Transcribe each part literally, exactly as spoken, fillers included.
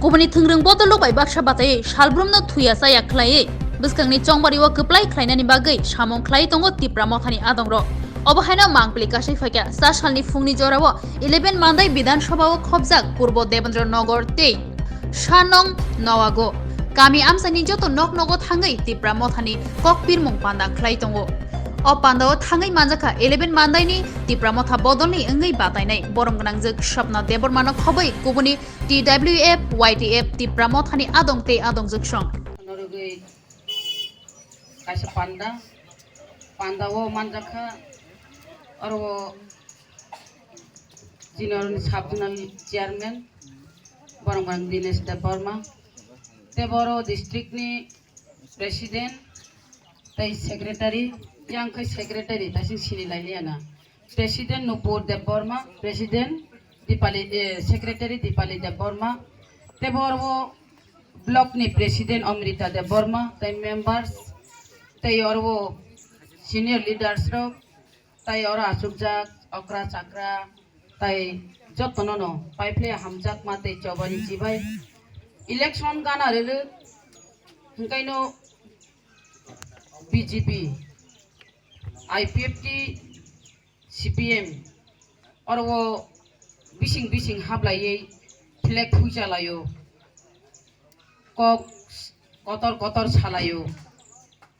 Kubuni thwngrwng bodolo bai baksa bataiwi salbrumno thuya chaya khlaiwi bwskangni chongbario kwplai khlainani bagwi samung khlai tongo Tipra Mothani adongrok. Obo haino mangpili kasai phaikha sa salni phungni jorao eleven Mandai Bidhan Sabha o khopjak Purbo Debendra Nagar tei Shanong Nawago kami amchaini joto nok nogo thangwi Tipra Mothani kok pirmung panda khlai tongo. O pandao thangwi manjakha eleven Mandaini Tipra Motha bodolni wngwi batainai borom gwnangjwk Swapna Debbarmano khobwi kubuni T W F, Y T F Tipra Mothani adong tei adongjwksong. Norogwi kaisa panda, pandao manjakha, oro Junior ni sub zonal chairman Boromgang Dinesh Debbarma, tei boro district ni president tei secretary, yang khe secretary, taising sini lai liya na. President Nupur Debbarma, president Dipali, eh, secretary Dipali Debbarma, tei boro block ni president Amrita Debbarma, tei members, tei oro senior leaders rok, tei oro achukjak okra chakra, tei jotono no paiphle hamjakma tei chobani chibai. Election gana rwrwk, hwnkhaino B J P, I P F T, C P M, oro bising bising hablaiwi flag phuichalaio, kok kotor kotor salaio.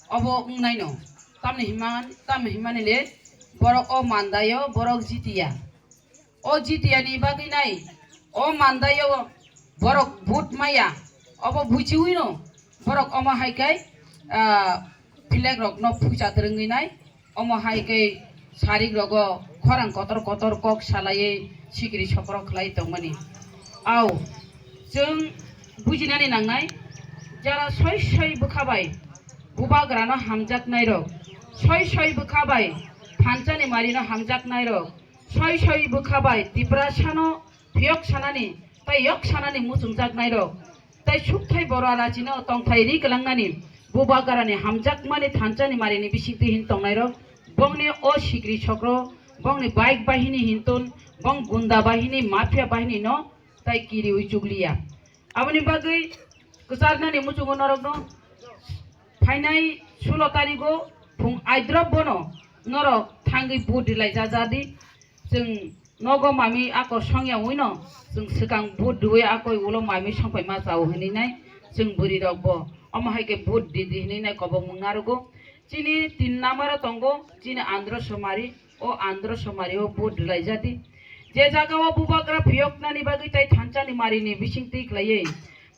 Obo wngnaino. Tamni himan, tamni himani le borok o mandaio, borok jitiya. O jitiya ni bagwi nai, o mandaio borok vote maya. Obo buchiwino borok omo hai khe, ah, flag rokno phucha twrwngwi nai. Omo hai khe sarik rogo khorang kotor kotor kok salaiwi sikri sokro khlai tongmani. Au, chwng bujinani nangnai, jara soi soi bwkha bai bubagrano hamjaknai rok, soi soi bwkha bai thansa ni marino hamjaknai rok, soi soi bwkha bai Tiprasano phiyok sanani tei yok sanani muchungjaknai rok, tei sukthai bora rachino tongthai ri kwlangnani bubagrani hamjakmani thansa ni marini bisingtwi hin tongnai rok, bongni o sikri sokro, bongni bike bahini hintun, bong gunda bahini, mafia bahini no tei kiriwi chukliya. Aboni bagwi kwcharnani muchungo norokno phainai sulo tarigo phung aidrop bono norok thangwi vote rilai jajadi. Chwng nogo mami ako songya wino, chwng swkang vote riwi akoi ulo mami songpai ma chao hinwi nai, chwng bwrwi rok bo omo hai khe vote di di hinwi nai kobok mung narugo. Chini tin number o tongo chini Andhra Somari, o Andhra Somari o vote rilai jati. Je jaga o bubagra phiyoknani bagwi tai thansa ni mari ni bising twi khlaiwi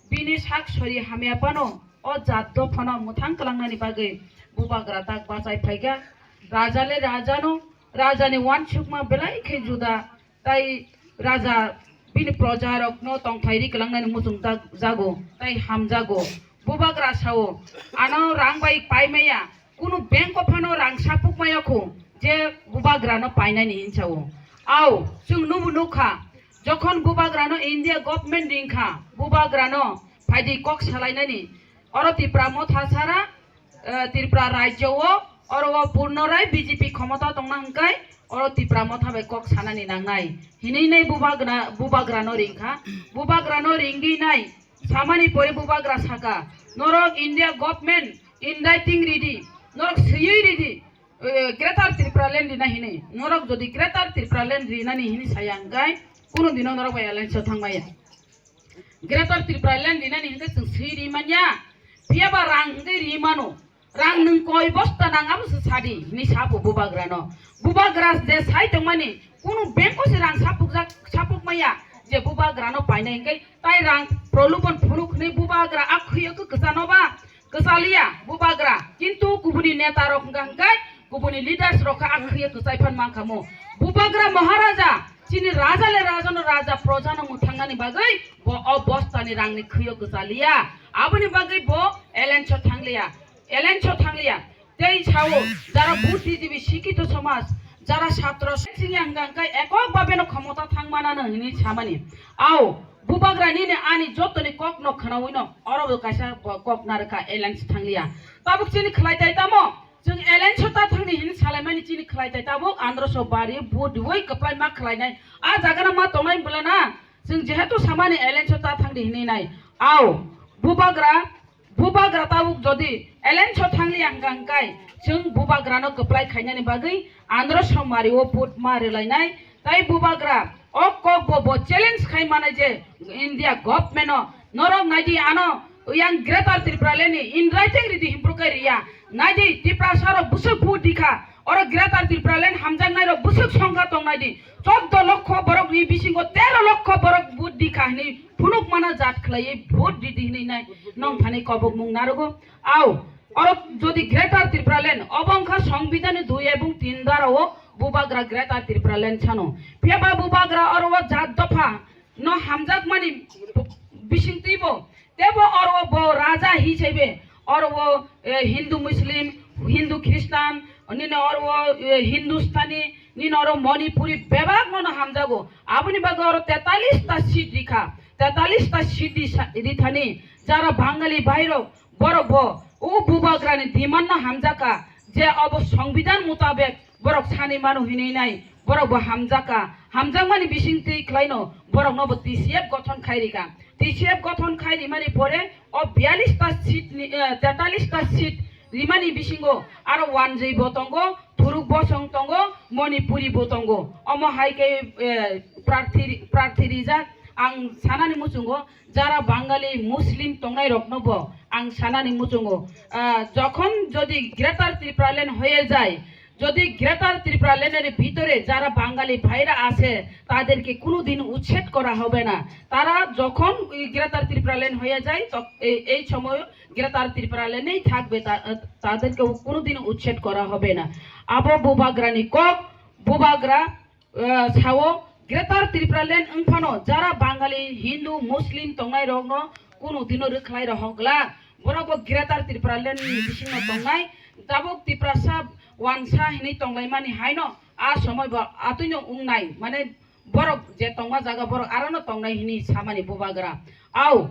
bini sak sori hamya phano o jat dophano mwthang kwlangnani bagwi bubagra tak bachai phaikha. Raja le raja no, raja ni uansukma belai khe juda, tai raja bini proja rok no tongthai ri kwlangnani muchung jak-, jago, tai hamjago. Bubagra sao, ano rang bai paimaya, kunu bank o phano rang sapuk maya khu, je bubagra no painani hinsao. Au, chwng nubu nukha, jokhon bubagra no India government ringkha, bubagra no phaidi kok salainani, oro Tipra Motha sara, eh, Tripura rajyo o, oro o Purnorai B J P khomota tongna hwnkhe, oro Tipra Motha bai kok sanani nangnai hinwi nai bubagra, bubagra no ringkha. Bubagra no ringwi nai samani pore bubagra saka, norok India government in writing ridi, norok swiwi ridi, eh, Greater Tripura Land rina hinwi. Norok jodi Greater Tripura Land rinani hinwi saya hwnkhe, kunu dino norok bai alliance o thangmaya. Greater Tripura Land rinani hwnkhe chwng swi ri manya, phiya ba rang hwnkhe ri mano. Rang nwng koi bosta nang abo se sadi hinwi sapo bubagra no. Bubagra je sai tongmani kunu bank o se rang sapuk jak, sapuk maya je bubagra no painai hwnkhe tai rang prolubon phunuk hinwi bubagra akhwi o kwchano ba kwchaliya bubagra, kintu kubuni neta rok hwnkha hwnkhe kubuni leaders rok kha akhwi o kwchai phan mankha mo. Bubagra Maharaja chini raja le raja no raja proja no mwthangnani bagwi bo o bosta ni rang ni khwi o kwchaliya, aboni bagwi bo alliance o thangliya, alliance o thangliya. Tei sao, jara buddhijibi, sikito somaj, jara satro singya hwnkha hwnkhe ekok babeno khomota thangmanano hinwi samani. Ao, bubagra nini ani jotoni kokno khwnawino orobo kaisa bo kok narwkha alliance thangliya. Tabuk chini khlai tai tamo, chwng alliance o ta thangni hinwi salaimani chini khlai tai tabuk androso bari vote riwi kwplai ma khlainai. A jagano ma tongnai bwlana, Chwng jehetu samani alliance o ta thangdi hinwi nai. Ao, bubagra, bubagra tabuk jodi alliance o thangli ang kang kai, chwng bubagrano kwplai khainani bagwi andro somari o vote ma rwlainai. Tai bubagra o kok bo, bo challenge khai manai je India government o, norok naidi ano yang Greater Tripura Land ni in writing ridi himpru kai riya. Naidi Tiprasa rok bwswk vote dikha. Oro Greater Tripura Land hamjaknai rok bwswk songkha tongnaidi. Chordo lokho borok ni bisingo tero lokho borok vote dikha hinwi phunuk mana jat khlaiwi vote ridi hinwi nai nong thani kobok mung narugo. Ao, oro jodi Greater Tripura Land obo wngkha Songbidan ni dui ebong tin dara o bubagra Greater Tripura Land sano. Phiya ba bubagra oro o jat dopha no hamjakmani bisingtwi bo, tebo oro bo raja hisaibe oro o, eh, Hindu Muslim, Hindu Christian, nini oro o, eh, Hindustani, nini oro Manipuri bebak no no hamjago. Aboni bagwi oro tetalis ta seat rikha, tetalis ta seat di sa-, rithani jara Bangali bairok borok bo o bubagrani demand no hamjakha je obo Songbidan mutabek borok sani mano hinwi nai, borok bo hamjakha, hamjakmani bisingtwi khlaino borokno bo T C F gothon khai rikha. T C F gothon khai rimani pore o biyalish ta seat ni, eh, tetalis ta seat rimani bisingo aro Wanjwi bo tongo, Thuruk Bosong tongo, Manipuri bo tongo. Omo hai khe, eh, prarthi, prarthi rijak. Ang sanani muchungo jara Bangali Muslim tongnai rokno bo ang sanani muchungo, ah, jokhon jodi Greater Tripura Land hoye jai, যদি গ্রেটার ত্রিপুরা ল্যান্ডের ভিতরে যারা বাঙালি ভাইরা আছে, তাদেরকে কোনোদিন উচ্ছেদ করা হবে না। তারা যখন ওই গ্রেটার ত্রিপুরা ল্যান্ড হয়ে যায়, তখ-, এই, এই সময় গ্রেটার ত্রিপুরা ল্যান্ডেই থাকবে, তা-, তাদেরকে কোনোদিন উচ্ছেদ করা হবে না। Abo bubagrani kok, bubagra, eh, sao, Greater Tripura Land wngphano jara Bangali, Hindu, Muslim tongnai rokno kunu dino rwkhlai rohok glak. Borok bo Greater Tripura Land ni bisingno tongnai. Tabuk Tiprasa wansa hinwi tonglaimani haino a somoi bo atwino wngnai, mane borok je tongma jaga borok arono tongnai hinwi samani bubagra. Au,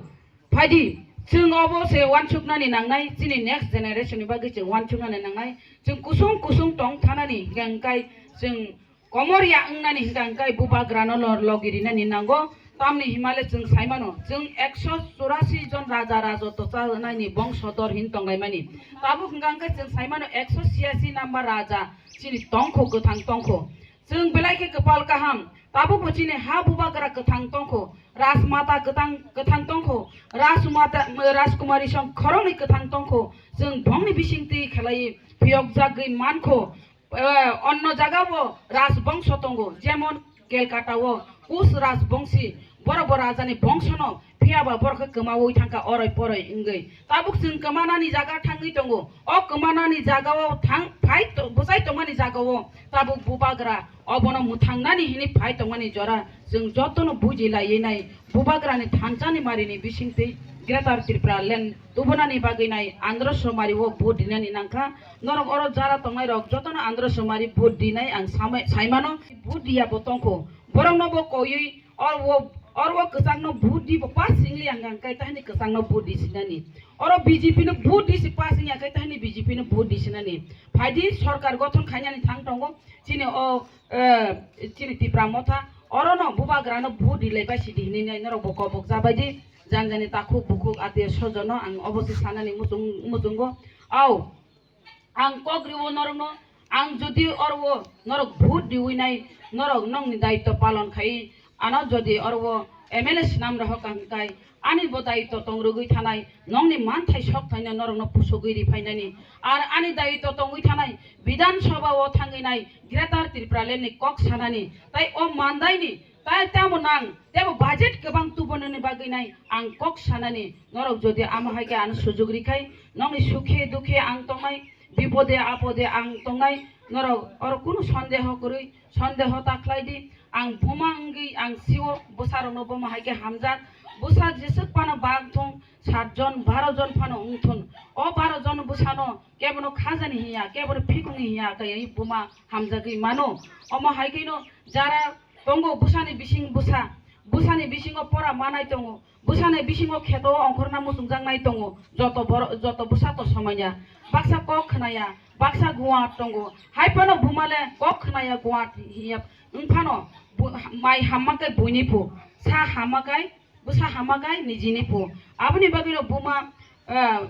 phaidi, chwng obo se wansuknani nangnai, chini next generation ni bagwi chwng wansuknani nangnai. Chwng kusung kusung tong thanani hwnkhe chwng komor ya wngnani hwnkhe bubagrano lo-, logi rinani nango. Tamni himale chwng saimano, chwng ekso churasi jon raja rajoto chanaini bongsodor hin tonglaimani. Tabuk hwnkhe chwng saimano ekso chiyasi number raja chini tongkho, kwthang tongkho. Chwng belai khe kwpal kaham, tabukbo chini ha bubagra kwthang tongkho, rajmata kwthang, kwthang tongkho, rajmata, rajkumari song khoroknwi kwthang tongkho. Chwng bongni bisingtwi khlaiwi phiyokjagwi mankho. Eh, onno jagao rajbongso tongo, jemon Kelkata o Kush rajbongsi, borok bo rajani bongsono, phiyaba borok khe kwmaui thangkha oroi poroi wngwi. Tabuk chwng kwmanani jaga thangwi tongo, o kwmanani jagao thang-, phai to-, bwchai tongmani jagao tabuk bubagra obono mwthangnani hinwi phai tongmani jora chwng jotono buji laiwi nai. Bubagrani thansa ni mari ni bisingtwi Greater Tripura Land tubunani bagwi nai Andhra Somari o vote dinani nangkha. Norok oro jara tongnai rok jotono Andhra Somari vote dinai ang samai-, saimano. Vote diya bo tongkho. Borok no bo koyui or wo, or wo kwchang no vote di bo pass singli ang ang kai tahini kwchang no vote di sinani. Oro B J P no vote di si pass singya kai tahini B J P no vote di sinani. Phaidi sorkar gothon khainani thang tongo. Chini o, eh, chini Tipra Motha, orono bubagrano vote rilai bai sidi hinwi nai norok bo kobok jabaidi, jani jani takhuk bukhuk atiyo sojono ang obo se sanani muchung-, muchungo. Au, ang kok riwo norokno, ang jodi oro norok vote riwi nai, norok nongni daitto palon khai, ano jodi oro M L A swnam rohok ang kai, ani bo daitto tong rwgwi thanai, nongni manthai sok thaino norokno pusugwi ri phainani. Ar ani daitto tongwi thanai Bidhan Sabha o thangwi nai Greater Tripura Land ni kok sanani, tai o mandaini, tai tamo nang, tebo budget kwbang tubunani bagwi nai ang kok sanani. Norok jodi amo hai khe ano sujug rikhai, nongni sukhe dukhe ang tongnai, bipode apode ang tongnai, norok oro kunu sondeho kwrwi, sondeho ta khlai di. Ang buma wngwi ang sio bwsarokno buma hai khe hamjak. Bwsa jeswk phano bak thung, sat jon, baro jon phano wng thun. O baro jon bwsano kebono khajani hiya, kebono phikungni hiya khe buma hamjagwi mano. Omo hai kheno jara tongo bwsani bising bwsa, bwsani bisingo pora manai tongo. Bwsani bisingo kheto ongkhorna muchungjaknai tongo, joto boro-, joto bwsa to somanya, baksa kok khnaya, baksa guat tongo, hai phano bumale kok khnaya guat hiya wng phano bu-, mai hamma khe buini phu, Sa hama kai, bwsa hama kai nijini pu. Aboni bagwi no buma, eh,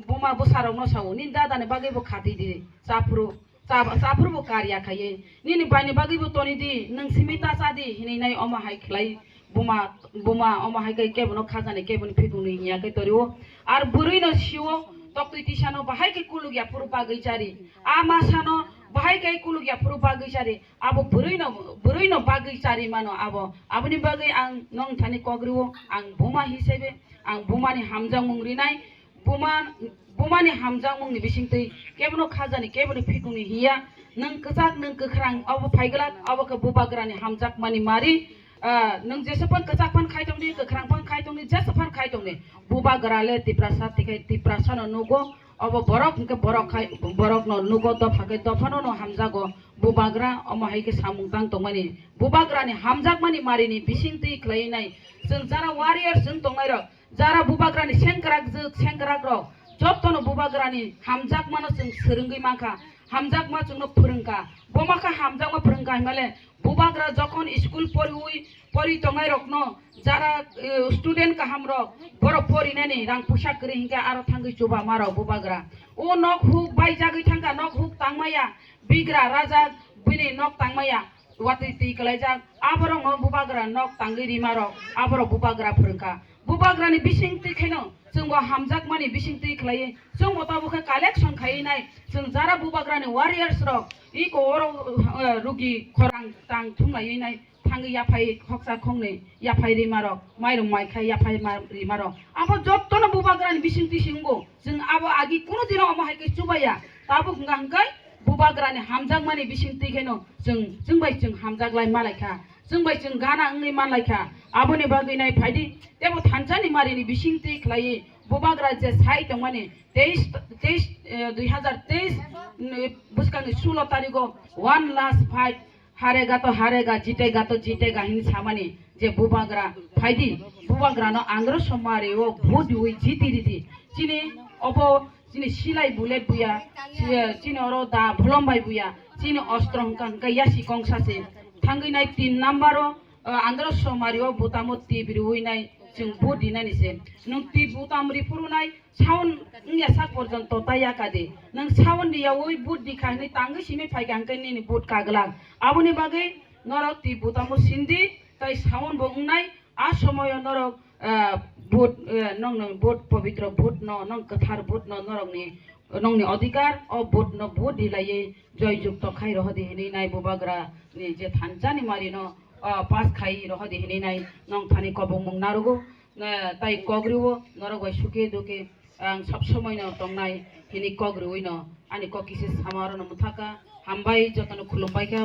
buma bwsa rok no sao, "Nini dada ni bagwi bo khati di, chaphuru, chab-, chaphuru bo kar ya khaiye. Nini bai ni bagwi bo toni di, nwng simi ta cha di," hinwi nai omo hai khlai buma, buma omo hai kai kebo no khajani, kebo ni phikung ni hinya kai torio. Ar bwrwi no sio, toktwi tisa no bahai khe kuluk ya phuru bagwi chari. A masa no bahai khe kuluk ya phuru bagwi chari. Abo bwrwi no, bwrwi no bagwi chari mano abo. Aboni bagwi ang nong thani kok rio, ang buma hisabe, ang buma ni hamjakmung rinai, buma, buma ni hamjakmung ni bisingtwi kebo no khajani, kebo ni phikung ni hiya. Nwng kwchak, nwng kwkhrang, abo phai glak, abo khe bubagra ni hamjakmani mari. Ah, nwng jesa phan kwchak phan khai tong di, kwkhrang phan khai tong di, jesa phan khai tong di. Bubagra le Tiprasa tikhai Tiprasa no nugo. Obo borok hwnkhe borok khai, borok no nugo, dopha khe dopha no, no hamjago. Bubagra omo hai khe samung tang tongmani. Bubagra ni hamjakmani mari ni bisingtwi khlai nai. Chwng jara warriors chwng tongnai rok, jara bubagra ni sengkrak jwk, sengkrak rok, jotto no bubagra ni hamjakma no chwng swrwngwi mankha. Hamjakma chwng no phwrwngkha. Boma kha hamjakma phwrwngkha hinmale, bubagra jokhon school poriwi, pori tongnai rokno jara, eh, student kaham rok borok porinani rang puisa kwrwi hinkhe aro thangwi chuba ma rok bubagra. O nok huk bai jagwi thangkha, nok huk tangmaya, bigra rajak bini nok tangmaya, watwi twi kwlaijak, aborokno bubagra nok tangwi rima rok, aborok bubagra phwrwngkha. Bubagrani bisingtwi khaino chwngbo hamjakmani bisingtwi khlaiwi chwngbo tabukhe collection khaiwi nai, chwng jara bubagrani warriors rok iko oro, eh, rugi khorang tang thumlaiwi nai, thangwi yaphai khoksa khongnwi yaphai rima rok, mairung mai khai yaphai ma-, rima rok. Abo jottono bubagrani bisingtwi si wngo, chwng abo agi kunu dino omo hai khe chubaya, tabuk wngkha hwnkhe bubagrani hamjakmani bisingtwi khaino chwng, chwng bai chwng hamjak lai malaikha. Chwng bai chwng gana wngwi manlaikha. Aboni bagwi nai phaidi, tebo thansani marini bisingtwi khlaiwi bubagra je sai tongmani teis, teis, eh, dui hazar teis, mm, bwskangni sulo tarigo one last fight, harega to harega, jitega to jitega hinwi samani je bubagra phaidi, bubagrano andro somari o vote diwi jiti ridi. Chini obo Chini silai bullet buya, si-, chini oro da bolom bai buya, chini ostro hwnkha hwnkha yasi kongsa se. Thangwi nai tin number o, o, andro somari o butamo tip riwi nai chwng vote di nani se. Nwng tip butam ri phuru nai sound wngya sak porjonto ta ya ka di. Nwng sound riya wi vote di kha hinwi tangwi simi phai kha hwnkhe nini vote kaglak. Aboni bagwi norok tip butamo sindi tai sound bo wngnai. A somoyo norok, ah, vote, eh, nong, nong vote pobitro vote no, nong kwthar vote no, norokni, nongni odhikar, o vote no vote dilaiwi joy jukto khai rohodi hinwi nai bubagra ni je thansani mari no, ah, pass khai rohodi hinwi nai nong thani kobongmung narugo, eh, tai kok riwo norok bai suke duke ang sab somoi no tongnai hinwi kok riwi no ani kok kisi sama oro no muthaka. Hambai jotono khulumbai kha.